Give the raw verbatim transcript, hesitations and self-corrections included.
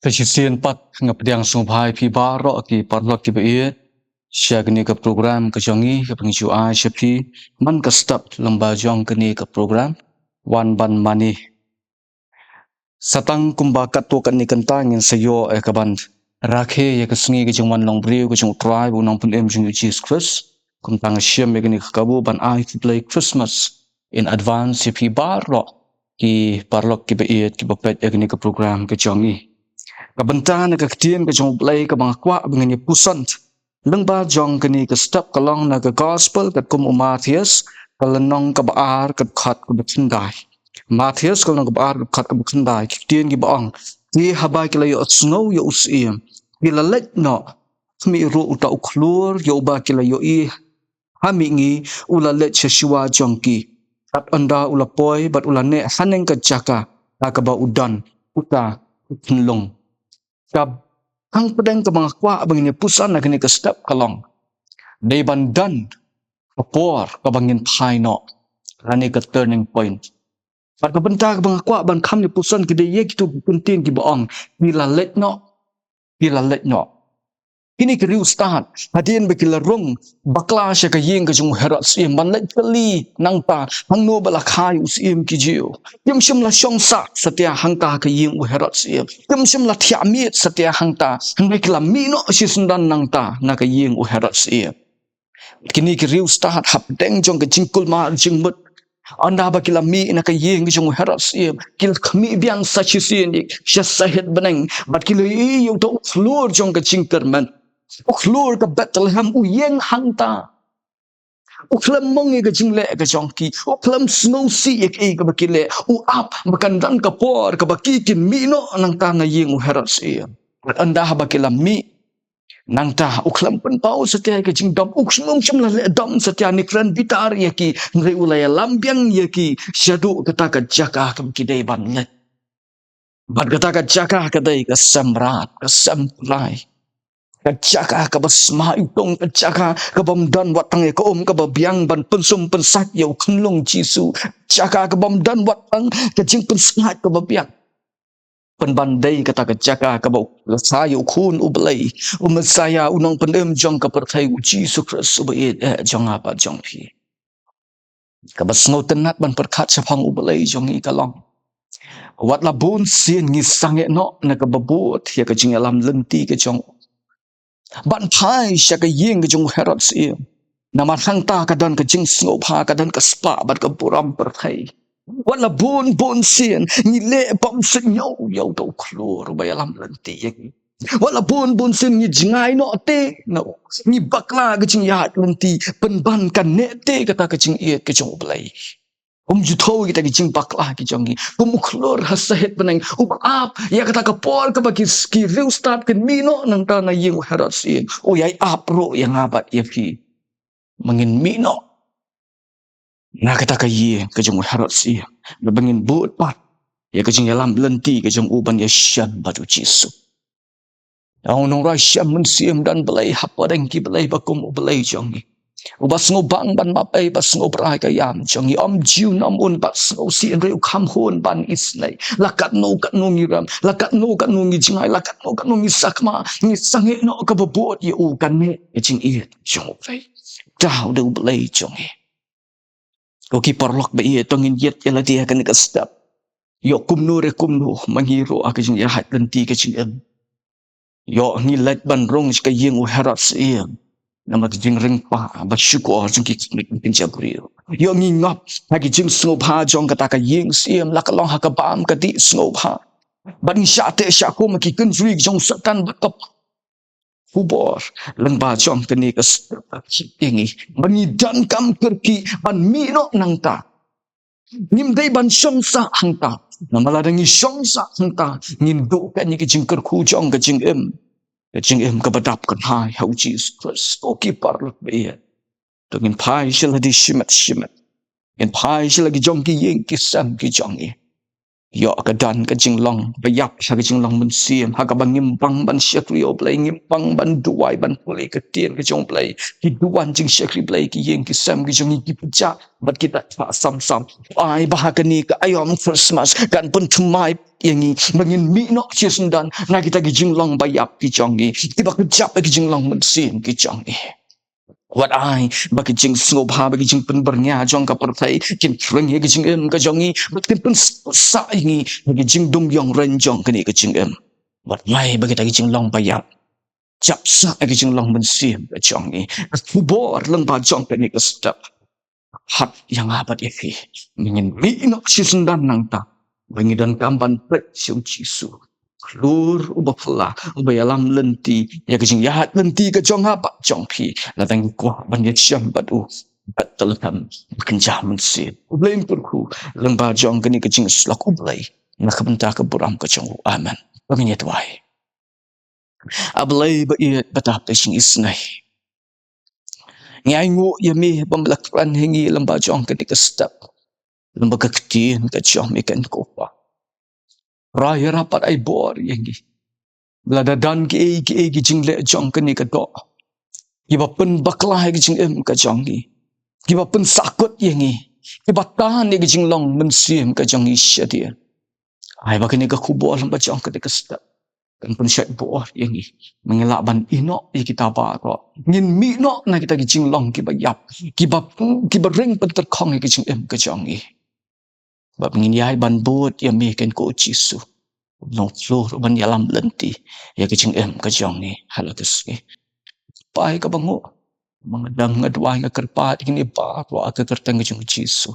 Ka shisien pat nga pdiang sngewbha ïa phi baroh ki paralok kiba ïeit sha kane ka program ka jong ngi kaba ngi ju ai sha phi man ka step lyngba jong kane ka program Wan Ban Mane. Sa tang kumba katto katne kynta ngin sa ïoh ïa kaban rakhe ïa ka sngi ka jingwan long briew ka jong U Trai bad U Nongpynim jong ngi U Jisu Khrist. Kumta nga shem ïa kane ka kabu ban ai khublei Christmas in advance ïa phi baroh ki paralok kiba ïeit kiba peit ïa kane ka program ka jong ngi. Ka bynta na ka ktien ka jong U Blei kaba nga kwah ba ngin ïa puson lyngba jong kane ka step ka long na ka Gospel katkum u Mathaios, ka lynnong kaba ar, ka dkhot kaba khyndai. Mathaios ka lynnong kaba ar, ka dkhot kaba khyndai, ki ktien kiba ong: Te haba ki la ïohsngew ïa u syiem, ki la leit noh, khmih ruh uta u khlur ïa uba ki la ïohi ha mihngi, u la leit sha shuwa jong ki. Bad ynda u la poi bad u la neh haneng ka jaka ha kaba u don uta u khunlung. Ka hang pdeng kaba nga kwah ba ngin ïa puson ha kane ka step ka long: Dei ban don ka por kaba ngin phai noh. Kane ka turning point. Bad ka bynta kaba nga kwah ban kham ïa puson ka dei ïa kito ki kyntien kiba ong: Ki la leit noh, ki la leit noh. Kine ki riewstad, hadien ba ki la rung bakla sha ka ïing ka jong u Herod syiem ban leit kylli nangta hangno ba la kha ïa u syiem ki Jiw, kim shym la shong sah satia hangta ha ka ïing u Herod syiem. Kim shym la thiah miet satia hangta, hynrei ki la mih noh shisyndon nangta na ka ïing u Herod syiem. Kine ki riewstad hapdeng jong ka jingkulmar jingmut, ynda ba ki la mih na ka ïing jong u Herod syiem, ki la khmih biang sa shisien ïa ki, sha sahit bneng, bad ki la ïohi ïa uta u khlur jong ka jingkyrmen. U khlur ka Bethlehem u ïeng hangta. U khlem mong ïa ka jingleh ka jong ki, u khlem sngewsih ïa kaei kaba ki leh, u ap ba kan don ka por kaba ki kin mih noh nangta na ïing u Herod syiem. Bad ynda haba ki la mih nangta, u khlem pynpaw satia ïa ka jingdom, u khlem shym la leh dom satia ne kren bitar ïa ki, hynrei u la ïalam biang ïa ki shaduh kata ka jaka kaba ki dei ban leit. Bad kata ka jaka ka dei ka sem mrad, ka sem trai, ka jaka kaba sma iwtung, ka jaka kabym don wat tang ïa ka um kaba biang ban pynsum pynsait ïa u khunlung Jisu, jaka kabym don wat tang ka jingpynsngaid kaba biang. Pynban dei kata ka jaka kaba la kha ïa u Khun u Blei, u Messaïah, u Nongpynim jong ka pyrthei, u Jisu Khrist uba ïeit eh jong nga bad jong phi. Kaba sngewtynnat ban pyrkhat shaphang u Blei jong ngi ka long, wat la bun sien ngi sangeh noh na kaba bud ïa ka jingïalam lynti ka jong u ban phai sha ka ïing ka jong u Herod syiem. Namar hangta ka don ka jingsngewbha, ka don ka spah bad ka burom pyrthei. Wat la bun bun sien ngi leh bymsuidñiew ïa uta u khlur uba ïalam lynti ïa ngi. Wat la bun bun sien ngi jngai noh te na u, ngi bakla ka jingïaid lynti, pynban kan neh te kata ka jingïeit ka jong u Blei. Um ju thew ïa kita ki jingbakla ki jong ngi. Kum u khlur ha sahit bneng uba ap ïa kata ka por kaba ki, ki riewstad kin mih noh nangta na ïing u Herod syiem, u ïai ap ruh ïa nga bad ïa phi ba ngin mih noh na kata ka ïing ka jong u Herod syiem, ba ngin bud pat ïa ka jingïalam lynti ka jong u ban ïashem bad u Jisu. Ong u nongrwai: Shem mynsiem don Blei hapdeng ki blei ba kum u Blei jong ngi, uba sngewbang ban map ei, ba sngewbha ka ïam jong ngi. Ym junom un bat sngewsih, hynrei u kham hun ban isynei. La katno katno ngi rem, la katno katno ngi jngai, la katno katno ngi sakma, ngi sangeh noh kaba bud ïa u, kan neh ka jingïeit jong u Blei. Uta u dei u Blei jong ngi. Ko ki paralok ba ïeit, to ngin ïit ïa lade ha kane ka step. Ïoh kumno re kumno ma ngi ruh ha ka jingïaid lynti ka jingim, ïoh ngi leit ban rung sha ka ïing u Herod syiem namar ka jingringpah ba shukor jong ki khmih ki kynja briew. Ïoh ngi ngop ha ki jingsngewbha jong kata ka ïing syiem, la ka long ha ka bam ka dih sngewbha. Bad ngi shah teh shah kum ha ki kynjri jong Soitan bad ka khubor lyngba jong kane ka step, ïa ngi ba ngi donkam kyrkieh ban mih noh nangta. Ngim dei ban shong sah hangta, namar lada ngi shong sah hangta, ngin duh ïa ka jingkyrkhu jong ka jingim, ka jingim kaba dap kynhai ha u Jisu Khrist. Ko ki paralok ba ïeit, to ngin phai sha lade shimet shimet. Ngin phai sha la ki jong ki ïing ki sem ki jong ngi. Ïoh ka don ka jinglong ba ïap ha ka jinglong mynsiem, ha kaba ngim pang ban shakri ïa U Blei, ngim pang ban duwai ban pule ka ktien ka jong U Blei. Ki duwan jingshakri Blei, ki ïing ki sem ki jong ngi ki pynjah bad kita ki ba sam sam. Ai ba ha kane ka aïom Christmas kan pynthymmai ïa ngi ba ngin mih noh shisyndon na kita ki jinglong ba ïap ki jong ngi, kiba kjap ïa ki jinglong mynsiem ki jong ngi. Wat ai ba ki jingsngewbha bad ki jingpynbyrngia jong ka pyrthei kin khring ïa ki jingim ka jong ngi, bad kin pynsah ïa ngi ha ki jingdum ïong rein jong kane ka jingim. Wat ai ba kita ki jinglong ba ïap jap sah ïa ki jinglong mynsiem ka jong ngi. Ka khubor lyngba jong kane ka step, hat ïa nga bad ïa phi, ngin mih noh shisyndon nangta ba ngi donkam ban peit sha U Jisu, Khlur uba phylla, uba ïalam lynti ïa ka jingïaid lynti ka jong nga bad jong phi. Lada ngi kwah ban ïashem bad U, bad ka lynti ba kynja mynsiem. U Blei un kyrkhu lyngba jong kane ka jingïasyllok, U Blei, na ka bynta ka burom ka jong U. Amen. Ba ngin ïa duwai. A Blei ba ïeit, ba tap da jingisynei, ngi ainguh ïa me ba me la kren ha ngi lyngba jong kane ka step, lyngba ka ktien ka jong me, Kynrad ko Pa. Rai ïarap bad ai bor ïa ngi, lada don kiei kiei ki jingleh jong kane ka doh kiba pynbakla ïa ka jingim ka jong ngi, kiba pynsakut ïa ngi, kiba tan ïa ka jinglong mynsiem ka jong ngi shadien. Ai ba kane ka khubor lyngba jong kane ka step kan pynshait bor ïa ngi, ba ngin lah ban ïehnoh ïa kita baroh, ngin mih noh na kita ki jinglong kiba ïap, kiba, kiba ring pyntyrkhong ïa ka jingim ka jong ngi. Ba ngin ïai ban bud ïa me, Kynrad ko Jisu, U Nongkhlur uban ïalam lynti ïa ka jingim ka jong ngi ha la ka sngi. Kpa ïa kaba nguh, ba nga dang, nga duwai, nga kyrpad ïa kine baroh ha ka kyrteng ka jong U Jisu.